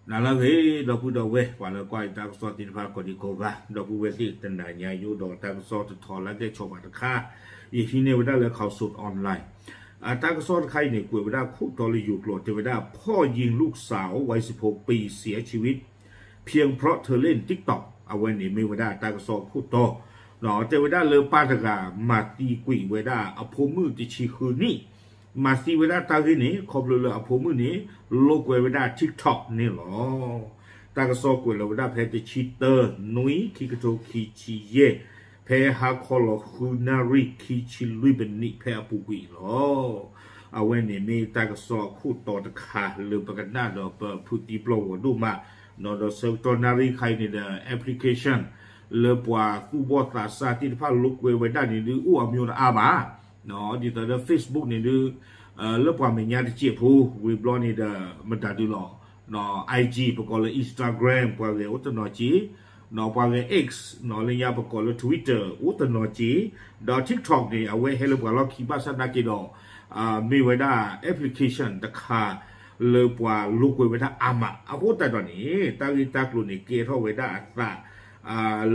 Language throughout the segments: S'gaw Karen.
နလၢဂ့ၤ ဒီပုၢ်ဒီဝဲၢ် ပှၤလၢကွၢ်ယတၢ်ကစီၣ်သ့ၣ်တဖၣ် ကိးဒံကိးဂၤ ဒီပုၢ်ဝဲၢ်သ့ၣ် တနၤညါယအိၣ်ဒီးတၢ်ကစီၣ်တထီလၢကဲဆီၣ်ဘၣ်တခါ ယဟံးန့ၢ်ဝဲဒၣ်လၢ Khaosod Online အတၢ်ကစီၣ်တခါအံၤန့ၣ် ကွဲးဝဲဒၣ်ခိၣ်တီလၢယိၤကျိာ် တဲဝဲဒၣ် พ่อยิงลูกสาววัยสิบหกปีเสียชีวิต เพียงเพราะเธอเล่น TikTok အဝဲန့ၣ်မ့ၢ်ဝဲဒၣ်တၢ်ကစီၣ်ခိၣ်တီ တဲဝဲဒၣ်လၢပၢ်တဂၤ မၤသံကွံာ်ဝဲဒၣ်အဖိမုၣ်တဆံဃုနံၣ် မၤသံဝဲဒၣ်တၢ်ဂ့ၢ်န့ၣ် ခီဖျိလၢအဖိမုၣ်န့ၣ် လိာ်ကွဲဝဲဒၣ် TikTok န့ၣ်လီၤ. တၢ်ကစီၣ်ကွဲးလီၤဝဲဒၣ်ဖဲတဆံတၢ နွံ ခံကထိခံဆံယဲၢ် ဖဲဟါခီလီၤဃုနၣ်ရံၣ်ခံဆံလွံၢ်မံးနံး ဖဲအပူၤကွံာ်အံၤလီၤ. အဝဲန့ၣ်မ့ၢ်တၢ်ကစီၣ်အခိၣ်တီတခါလၢပကနၣ်ဒီးပဖုးသံပျီၢ်ဂီၤဒိၣ်မး, ဒီးဆၢကတီၢ်နၣ်ရံၣ်ခါအံၤန့ၣ်ဒီး application လၢပှၤသူၣ်ဘီၣ်သးစၢ်သ့ၣ်တဖၣ်လိာ်ကွဲဝဲဒၣ်န့ၣ်ဒုးအိၣ်အမျိုးအါဘၣ် ဒ်သိးဒီး Facebook န့ၣ်ဒုး လၢပှၤမဲာ်ညါတစဲးဖိ ဝံၤဘျီန့ၣ်ဒီး မတၤဒုးလီၤ IG ပကိးလၢ Instagram ပှၤဂဲၤအိၣ်တနီၤစ့, ပှၤဂဲၤ X လၢညါပကိးလၢ Twitter အိၣ်တနီၤစ့, ဒီး TikTok န့ၣ် အဝဲဟဲလၢပှၤလီၢ်ခံဘၣ်ဆၣ်သနာ်က့ဒီး မ့ၢ်ဝဲဒၣ် application တခါ လၢပှၤလိာ်ကွဲဝဲဒၣ်အါမး အဃိသတးဒီးန့ၣ် တၢ်ဂ့ၢ်တၢ်ကျိၤန့ၣ် ကဲထီၣ်ဝဲဒၣ်အသး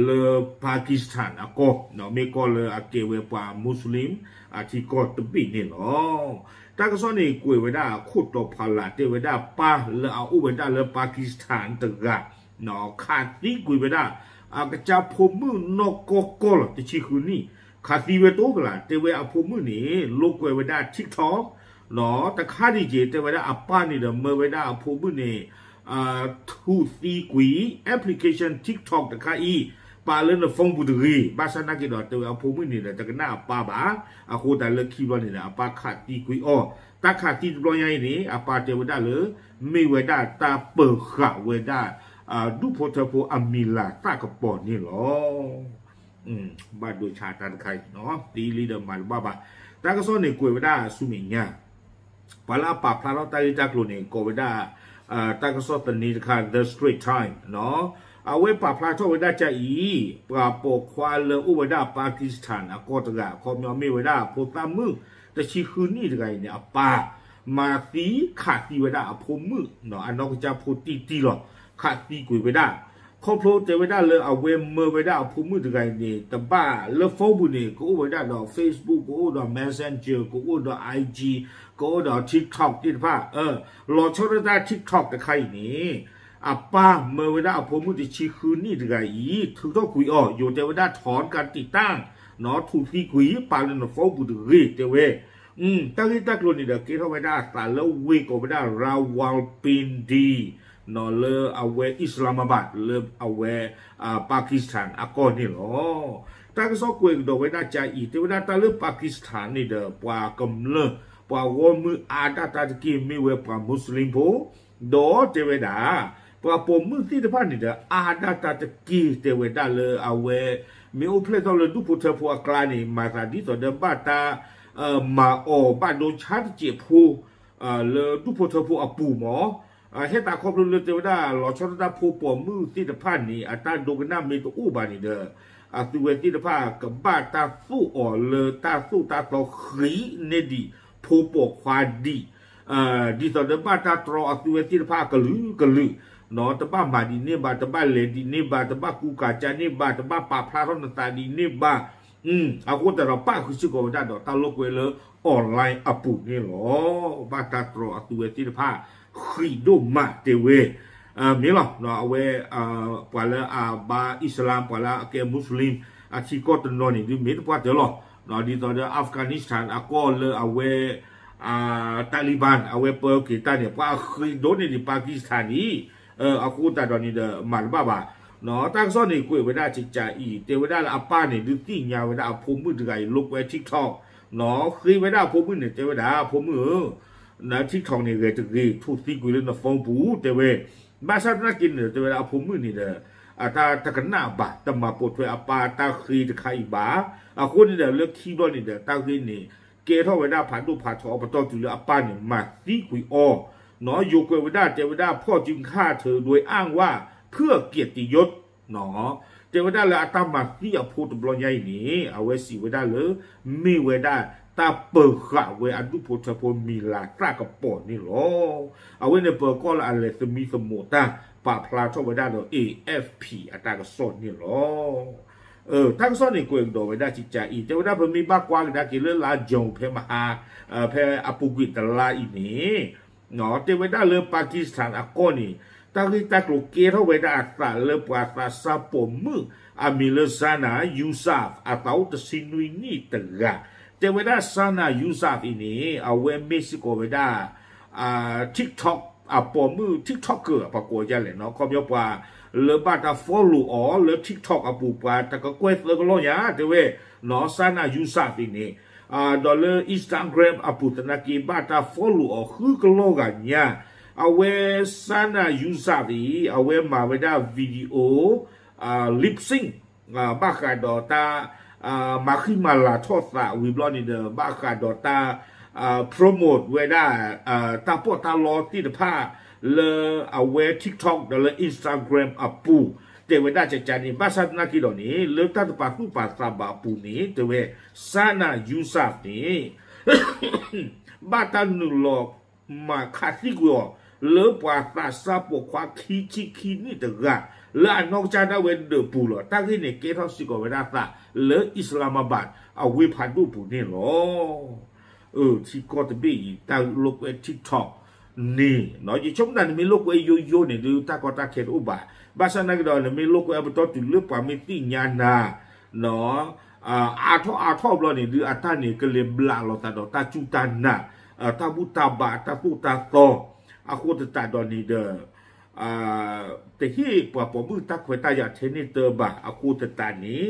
လၢ Pakistan အကီၢ် မ့ၢ်ကီၢ်လၢအကဲဝဲပှၤ Muslim အထံကီၢ်တဘ့ၣ်န့ၣ်လီၤ. တၢ်ကစီၣ်န့ၣ်ကွဲးဝဲဒၣ်အခိၣ်တီဖီလာ် တဲဝဲဒၣ်ပၢ်လၢအအိၣ်ဝဲဒၣ်လၢ Pakistan တဂၤ ခးသံကွံာ်ဝဲဒၣ် အကစၢ်ဖိမုၣ်နီၢ်ကီၢ်ကီၢ်လီၤ တဆံဃုနံၣ် ခးသံဝဲတအိၣ်ကလာ် တဲဝဲအဖိမုၣ်န့ၣ် လိာ်ကွဲဝဲဒၣ် TikTok တခါဒံးက့ၤ တဲဝဲဒၣ်အပၢ်န့ၣ်ဒီး မၢဝဲဒၣ်အဖိမုၣ်န့ၣ် ထူးသံကွံာ် application TikTok တခါအံၤ ပာ်လၢန phone ပူၤတဂ့ၤ, ဘၣ်ဆၣ်သနာ်က့ဒီး တဲဝဲအဖိမုၣ်န့ၣ်ဒီး တကနၣ်အပၢ်ဘၣ်, အဃိသတးလၢခံဘျီန့ၣ်ဒီး အပၢ်ခးသံကွံာ်အီၤ, တၢ်ခးသံတဘျီညါအံၤန့ၣ် အပၢ်တဲဝဲဒၣ်လၢ မ့ၢ်ဝဲဒၣ်တၢ်ပၢၤဃာ်ဝဲဒၣ် ဒူၣ်ဖိထၢဖိအမံၤလၤသၣ်ကပီၤန့ၣ်လီၤ. ဘၣ်ဒိဆါတၢ်တခါအံၤ သံလံဒီးမၤတဘၣ်ဘၣ်. တၢ်ကစီၣ်န့ၣ်ကွဲးဝဲဒၣ်ဆူမဲာ်ညါ ပှၤလၢအပာ်ဖျါထီၣ်တၢ်ဂ့ၢ်တၢ်ကျိၤန့ၣ် ကိးဝဲဒၣ် တၢ်ကစီၣ်သန့တခါ The Straits Times အဝဲပာ်ဖျါထီၣ်ဝဲဒၣ်ကၢ်အံၤ ပှၤပိာ်ခွါလၢအိၣ်ဝဲဒၣ် Pakistan အကီၢ်တဂၤ အခီပညီမ့ၢ်ဝဲဒၣ်ဖိသၣ်မုၣ်တဆံဃုနံၣ်တဂၤအံၤန့ၣ် အပၢ် မၤသံခးသံဝဲဒၣ်အဖိမုၣ် အနီၢ်ကစၢ်ဖိတံၢ်တံၢ်လီၤ ခးသံကွံာ်ဝဲဒၣ် ခီဖျိတဲဝဲဒၣ်လၢအဝဲမၢဝဲဒၣ်အဖိမုၣ်တဂၤအံၤန့ၣ် တဘၣ်လၢ phone ပူၤန့ၣ် ကအိၣ်ဝဲဒၣ်ဒီး Facebook ကအိၣ်ဒီး Messenger ကအိၣ်ဒီး IG ကအိၣ်ဒီး TikTok သ့ၣ်တဖၣ် လီၤဆီဒၣ်တၢ် TikTok တခါအံၤန့ၣ် အပၢ်မၢဝဲဒၣ်အဖိမုၣ်တဆံဃုနံၣ်တဂၤအံၤ ထုးထီၣ်ကွံာ်အီၤ ယိၤတဲဝဲဒၣ် ถอนการติดตั้ง နီၢ်ထူးသံကွံာ် ပာ်လၢန phone ပူၤတဂ့ၤ တဲဝဲ တၢ်ဂ့ၢ်တၢ်ကျိၤန့ၣ်ဒီး ကဲထီၣ်ဝဲဒၣ်အသးလၢဝ့ၢ်ကိးဝဲဒၣ် Rawalpindi နီၢ်လၢအဝဲ Islamabad လၢအဝဲ Pakistan အကီၢ်န့ၣ်လီၤ. တၢ်ကစီၣ်ကွဲးကဒီးဝဲဒၣ်ကၢ်အံၤ တဲဝဲဒၣ်တၢ်လၢ Pakistan န့ၣ်ဒီး ပှၤကမျၢၢ် ပှၤဂီၢ်မုၢ်အါဒၣ်တၢ်တက့ၢ် မ့ၢ်ဝဲပှၤ Muslim ဖိ ဒီးတဲဝဲဒၣ် ပှၤပိာ်မုၣ်သ့ၣ်တဖၣ်န့ၣ်ဒီး အါဒၣ်တၢ်တက့ၢ် တဲဝဲဒၣ်လၢအဝဲ မ့ၢ်အိၣ်ဖျဲၣ်ထီၣ်လၢဒူၣ်ဖိထၢဖိအကျါန့ၣ် မၤသးဒ်သိးဒီးဘၣ်တၢ် မၤအီၤဘၣ်ဒိဆါတစဲးဖိ လၢဒူၣ်ဖိထၢဖိအပူၤမး ဟဲသးခီဖျိလၢတဲဝဲဒၣ် လီၤဆီဒၣ်တၢ်ဖိပိာ်မုၣ်သ့ၣ်တဖၣ်န့ၣ် အတၢ်ဒိကနၣ်မ့ၢ်တအိၣ်ဘၣ်န့ၣ်ဒီး အသုဝဲသ့ၣ်တဖၣ်ကဘၣ်တၢ်သိၣ်အီၤလၢတၢ်သိၣ်တၢ်သီဃံးန့ၢ်ဒံး ဖိပိာ်ခွါဒံး ဒ်သိးဒီးဘၣ်တၢ်တြီအသုဝဲသ့ၣ်တဖၣ်အကလုာ်ကလုာ် တဘၣ်မၤဒံးန့ၢ်ဘၣ်, တဘၣ်လဲၤဒံးန့ၢ်ဘၣ်, တဘၣ်ကူကၤကၢန့ၢ်ဘၣ်, တဘၣ်ပာ်ဖျါထီၣ်နသးဒံးန့ၢ်ဘၣ် အဃိသတးဒီးပၣ်ဃုာ်စ့ၢ်ကီးဝဲဒၣ်ဒီးတၢ်လိာ်ကွဲလၢ online အပူၤန့ၣ်လီၤ. ဘၣ်တၢ်တြီအသုဝဲသ့ၣ်တဖၣ် ဃံးဒိၣ်မးတဲဝဲ မ့ၢ်လီၤ. အဝဲ ပှၤလၢအဘါ Islam ပှၤလၢအကဲ Muslim အထံကီၢ်တနီၤန့ၣ် ဒုးမ့ၢ်တပှၢ်တၢၢ်လီၤ. ဒ်သိးဒီး Afghanistan အကီၢ်လၢအဝဲ Taliban အဝဲပၢက့ၤတၢ်န့ၣ် ပှၤဃံးဒိၣ်န့ၢ်ဒံး Pakistan န့ၣ် အဃိသတးဒီးန့ၣ်ဒီး မၤတဘၣ်ဘၣ်. တၢ်ကစီၣ်န့ၣ်ကွဲးဝဲဒၣ်ကၢ်အံၤ တဲဝဲဒၣ်လၢအပၢ်န့ၣ် ဒုးသ့ၣ်ညါဝဲဒၣ်အဖိမုၣ်တဂၤအံၤ လိာ်ကွဲ TikTok ဃ့ဝဲဒၣ်အဖိမုၣ်န့ၣ် တဲဝဲဒၣ် အဖိမုၣ်ဧၢ န TikTok န့ၣ်ဂဲၤတဂ့ၤ ထူးသံကွံာ်လၢန phone ပူၤ တဲဝဲ, ဘၣ်ဆၣ်သနာ်က့န့ၣ်ဒီး တဲဝဲဒၣ်အဖိမုၣ်န့ၣ်ဒီး အတၢ်တကနၣ်ဘၣ် တမၤပိာ်ထွဲအပၢ်တၢ်ဃ့တခါအံၤဘၣ်. အဃိန့ၣ်ဒီး လၢခံဘျီန့ၣ်ဒီး တၢ်ဂ့ၢ်န့ၣ် ကဲထီၣ်ဝဲဒၣ်ဖးဒိၣ်ဖးထီအပတီၢ်တုၤလၢအပၢ်န့ၣ် မၤသံကွံာ်အီၤ ယိၤကွဲးဝဲဒၣ် တဲဝဲဒၣ် พ่อจึงฆ่าเธอโดยอ้างว่าเพื่อเกียรติยศ တဲဝဲဒၣ်လၢအတၢ်မၤသံအဖိတဘျီညါအံၤန့ၣ် အဝဲစံးဝဲဒၣ်လၢ မ့ၢ်ဝဲဒၣ် တၢ်ပၢၤဃာ်ဝဲအဒူၣ်ဖိထၢဖိမံၤလၤသၣ်ကပီၤန့ၣ်လီၤ. အဝဲန့ၣ်ပၢၤကီၢ်လၢအလဲၤသမံသမိးတၢ် ပာ်ဖျါထီၣ်ဝဲဒၣ်ဒီး A F P အတၢ်ကစီၣ်န့ၣ်လီၤ. တၢ်ကစီၣ်န့ၣ်ကွဲးကဒီးဝဲဒၣ်ကကါအံၤ တဲဝဲဒၣ်ပမ့ၢ်ဘၣ်ကွၢ်ကဒါက့ၤလၢလါ June ဖဲမဟါ ဖဲအပူၤကွံာ်တလါအံၤန့ၣ် တဲဝဲဒၣ်လၢ Pakistan အကီၢ်န့ၣ် တၢ်ဂ့ၢ်တၢ်ကျိၤကဲထီၣ်ဝဲဒၣ်အသးလၢပှၤသးစၢ်ပိာ်မုၣ် အမံၤလၢ Sana Yousaf အသးအိၣ်တဆံနွံနံၣ်တဂၤ တဲဝဲဒၣ် Sana Yousaf အံၤန့ၣ် အဝဲမ့ၢ်စ့ၢ်ကီးဝဲဒၣ် TikTok အပိာ်မုၣ် TikToker ပှၤကိးဒ်လဲၣ်နီၤ ခီပညီပှၤလၢဘၣ်တၢ် follow အီၤလၢ TikTok အပူၤ ပှၤတကကွဲၢ်သၢကလီၢ်ညါ တဲဝဲ Sana Yousaf အံၤန့ၣ် ဒီးလၢ Instagram အပူၤသနာ်က့ ဘၣ်တၢ် follow အီၤဃုကလီၢ်ဂၤညါ အဝဲ Sana Yousaf အံၤ အဝဲမၤဝဲဒၣ် video lip sync ဘၣ်ဃးဒီးတၢ် မၤဃံမၤလၤထီၣ်သးဝံၤဘျီန့ၣ်ဒီး ဘၣ်ဃးဒီးတၢ် promote ဝဲဒၣ် တၢ်ပီးတၢ်လီသ့ၣ်တဖၣ် လၢအဝဲ TikTok ဒီးလၢ Instagram အပူၤ တဲဝဲဒၣ်ကကါန့ၣ် ဘၣ်ဆၣ်သနာ်က့ဒီးန့ၣ် လၢတၢ်တပာ်သူၣ်ပာ်သးဘၣ်အပူၤန့ၣ် တဲဝဲ Sana Yousaf န့ၣ် ဘၣ်တၢ်နုာ်လီၤမၤခးသံကွံာ်အီၤ လၢပှၤသးစၢ်ပိာ်ခွါခံဆံခံနံၣ်တဂၤ လၢအနီၢ်ကစၢ်ဒၣ်ဝဲဒၢးပူၤလီၤ. တၢ်ဂ့ၢ်န့ၣ် ကဲထီၣ်စ့ၢ်ကီးဝဲဒၣ်သးလၢ Islamabad အဝ့ၢ်ဖးဒိၣ်ပူၤန့ၣ်လီၤ. ထံကီၢ်တဘ့ၣ်အံၤ တၢ်လိာ်ကွဲ TikTok န့ၣ် ယဆိကမိၣ်တၢ်နမ့ၢ်လိာ်ကွဲယိယိန့ၣ်ဒုး တၢ်ကီတၢ်ခဲတအိၣ်ဘၣ်. ဘၣ်ဆၣ်သနာ်က့ဒီး နမ့ၢ်လိာ်ကွဲအပတီၢ်တုၤလၢပှၤမ့ၢ်သ့ၣ်ညါနၤ အါထီၣ်အါထီၣ်ဘျီန့ၣ်ဒုး အတၢ်န့ၣ်ကလဲၤဘျးလိာ်သးဒီးတၢ်စူၢ်တၢ်နာ် တၢ်ဘူၣ်တၢ်ဘါ တၢ်သိၣ်တၢ်သီ အဃိသတးဒီးန့ၣ်ဒီး တဟ့ၣ်ပှၤပိာ်မုၣ်တၢ်ခွဲးတၢ်ယာ်ထဲန့ၣ်တဘၣ် အဃိသတးန့ၣ်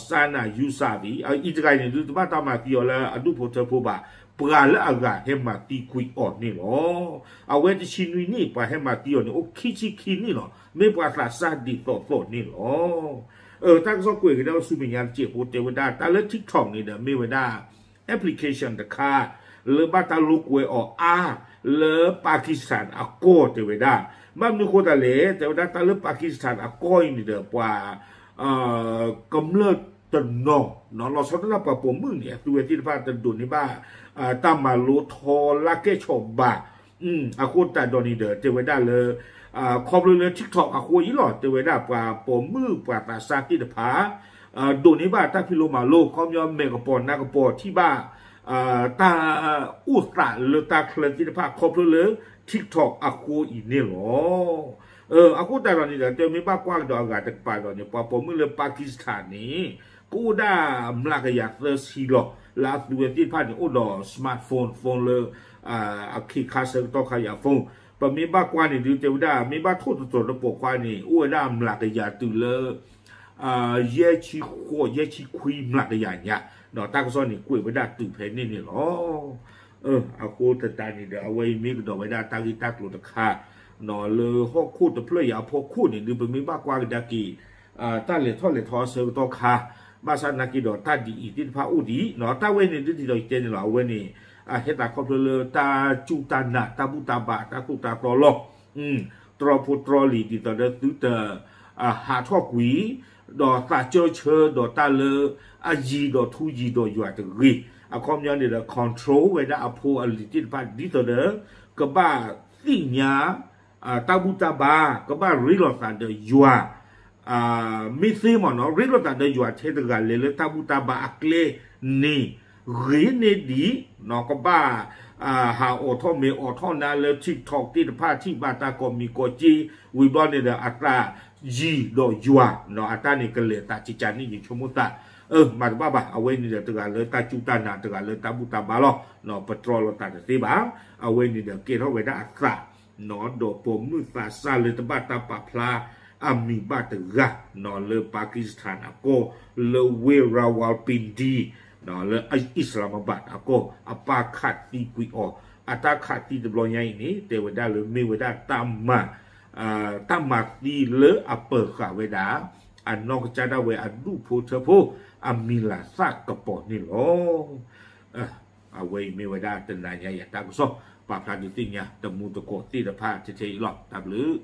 Sana Yousaf အံၤ အအံၤတဂၤန့ၣ်ဒုး တဘၣ်တၢ်မၤသံအီၤလၢအဒူၣ်ဖိထၢဖိဘၣ် ပှၤလၢအဂၤဟဲမၤသံကွံာ်အီၤန့ၣ်လီၤ. အဝဲတဆံနွံနံၣ် ပှၤဟဲမၤသံအီၤန့ၣ် အိၣ်ခံဆံခံနံၣ်လီၤ. မ့ၢ်ပှၤသးစၢ်ဒ်သိးသိးန့ၣ်လီၤ. တၢ်ကစီၣ်ကွဲးကဒါဆူမဲာ်ညါတစဲးဖိတဲဝဲဒၣ် တၢ်လၢ TikTok န့ၣ်ဒီး မ့ၢ်ဝဲဒၣ် application တခါ လၢဘၣ်တၢ်လိာ်ကွဲအီၤအါ လၢ Pakistan အကီၢ်တဲဝဲဒၣ်. ဘၣ်မနုၤဃိသတးလဲၣ် တဲဝဲဒၣ်တၢ်လၢ Pakistan အကီၢ်အံၤန့ၣ်ဒီး ပှၤ ကမျၢၢ်တနီၤ လီၤဆီဒၣ်တၢ်ပှၤပိာ်မုၣ်န့ၣ် အသုဝဲသ့ၣ်တဖၣ်တဒိးန့ၢ်ဘၣ် တၢ်မၤလိထီလၢကဲၣ်ဆိးဘၣ် အဃိသတးဒီးန့ၣ်ဒီး တဲဝဲဒၣ်လၢ ခီဖျိလၢ TikTok အဃိအံၤလီၤ တဲဝဲဒၣ်ပှၤပိာ်မုၣ်ပှၤသးစၢ်သ့ၣ်တဖၣ် ဒိးန့ၢ်ဘၣ်တၢ်ဖံးလိမၤလိ ခီပညီမဲာ်ကပီၤနါကပီၤထံၣ်ဘၣ် တၢ်အိၣ်သးလၢတၢ်ချၢသ့ၣ်တဖၣ် ခီဖျိလၢ TikTok အဃိအံၤန့ၣ်လီၤ. အဃိသတးဒီးန့ၣ်ဒီး တဲမ့ၢ်ဘၣ်ကွၢ်ကဒီးအဂၤတကပၤဒီးန့ၣ် ပှၤပိာ်မုၣ်လၢ Pakistan န့ၣ် ကအိၣ်ဒၣ်မျးကယၤသၢဆံလီၤ. လၢအသုဝဲသ့ၣ်တဖၣ်န့ၣ် အိၣ်ဒီး smartphone phone လၢ အခ့ခါဆၢကတီၢ်ခါယၤ phone ပမ့ၢ်ဘၣ်ကွၢ်န့ၣ်ဒုး တဲဝဲဒၣ် မ့ၢ်ဘၣ်ထိၣ်သတြီၤတပိာ်ခွါန့ၣ် အိၣ်ဝဲဒၣ်မျးကယၤတုၤလၢ ယဲၢ်ဆံဃိး ယဲၢ်ဆံခွံမျးကယၤညါ ဒီးတၢ်ကစီၣ်န့ၣ်ကွဲးဝဲဒၣ်တုၤဖဲန့ၣ်န့ၣ်လီၤ. အဃိသတးန့ၣ်ဒီး အဝဲအံၤမ့ၢ်ကဒီးဝဲဒၣ်တၢ်ဂ့ၢ်တၢ်ကျိၤတခါ လၢဟီၣ်ခိၣ်တဖျၢၣ်အံၤအဖီခိၣ်န့ၣ်ဒုး ပမ့ၢ်ဘၣ်ကွၢ်ကဒါက့ၤ တၢ်လဲၤထီၣ်လဲၤထီအဆၢကတီၢ်ခါ ဘၣ်ဆၣ်သနာ်က့ဒီးတၢ်ဒ်အံၤသ့ၣ်တဖၣ်အိၣ်ဒံး တၢ်ဝဲန့ၣ်ဒုးဒ်သိးယတဲန့ၣ်လီၤ. အဝဲန့ၣ် ဟဲသးခီဖျိလၢတၢ်စူၢ်တၢ်နာ် တၢ်ဘူၣ်တၢ်ဘါ တၢ်သိၣ်တၢ်သီလီၤ. တြီဖိတြီလံၤ ဒ်သိးဒီးသုတ ဟးထီၣ်ကွံာ် ဒီးသးစၢၢ်ဆၢဒီးတၢ်လၢအယံၤဒီးထူယံၤဒီးယွၤတဂ့ၤ. အခီပညီန့ၣ်ဒီး control ဝဲဒၣ်အဖိအလံၤသ့ၣ်တဖၣ် ဒ်သိးဒီး ကဘၣ်သ့ၣ်ညါ တၢ်ဘူၣ်တၢ်ဘါ ကဘၣ်ရ့လိာ်သးဒီးယွၤ မ့ၢ်သ့မ့ၢ်နီၤ ရ့လိာ်သးဒီးယွၤထဲတဂၤလဲၤလၢတၢ်ဘူၣ်တၢ်ဘါအကျဲန့ၣ် ဂ့ၤန့ၢ်ဒံး ကဘၣ် ဟးအိးထီၣ်မ့ၤအိးထီၣ်နါလၢ TikTok သ့ၣ်တဖၣ် ထံၣ်ဘၣ်တၢ်ကိးမံၤကိးက့ ဝံၤဘျီန့ၣ်ဒီး အသးယံၤဒီးယွၤ အတၢ်န့ၣ်ကလဲၤသးကကန့ၣ် ယဆိကမိၣ်သး မၤတဘၣ်ဘၣ်. အဝဲန့ၣ်ဒီးတဂၤလၢတၢ်စူၢ်တၢ်နာ် တဂၤလၢတၢ်ဘူၣ်တၢ်ဘါလီၤ. ပတြီလိာ်သးတသ့ဘၣ်. အဝဲန့ၣ်ဒီးကဲထီၣ်ဝဲဒၣ်အသး ဒီးပိာ်မုၣ်သးစၢ်လၢတဘၣ်တၢ်ပာ်ဖျါအမံၤဘၣ်တဂၤ လၢ Pakistan အကီၢ် လၢဝ့ၢ် Rawalpindi လၢ Islamabad အကီၢ် အပၢ်ခးသံကွံာ်အီၤ အတၢ်ခးသံတဘျီညါအံၤန့ၣ် တဲဝဲဒၣ်လၢမ့ၢ်ဝဲဒၣ်တၢ်မၤ တၢ်မၤသံလၢအပၢၤဃာ်ဝဲဒၣ် အနီၢ်ကစၢ်ဒၣ်ဝဲအဒူၣ်ဖိထၢဖိ အမံၤလၤသၣ်ကပီၤန့ၣ်လီၤ. အဝဲအံၤမ့ၢ်ဝဲဒၣ်တနၤညါအံၤအတၢ်ကစီၣ် ပာ်ဖျါဒုးသ့ၣ်ညါ တမူတကိးသ့ၣ်တဖၣ်ထဲထဲအံၤလီၤ. တၢ်ဘျုး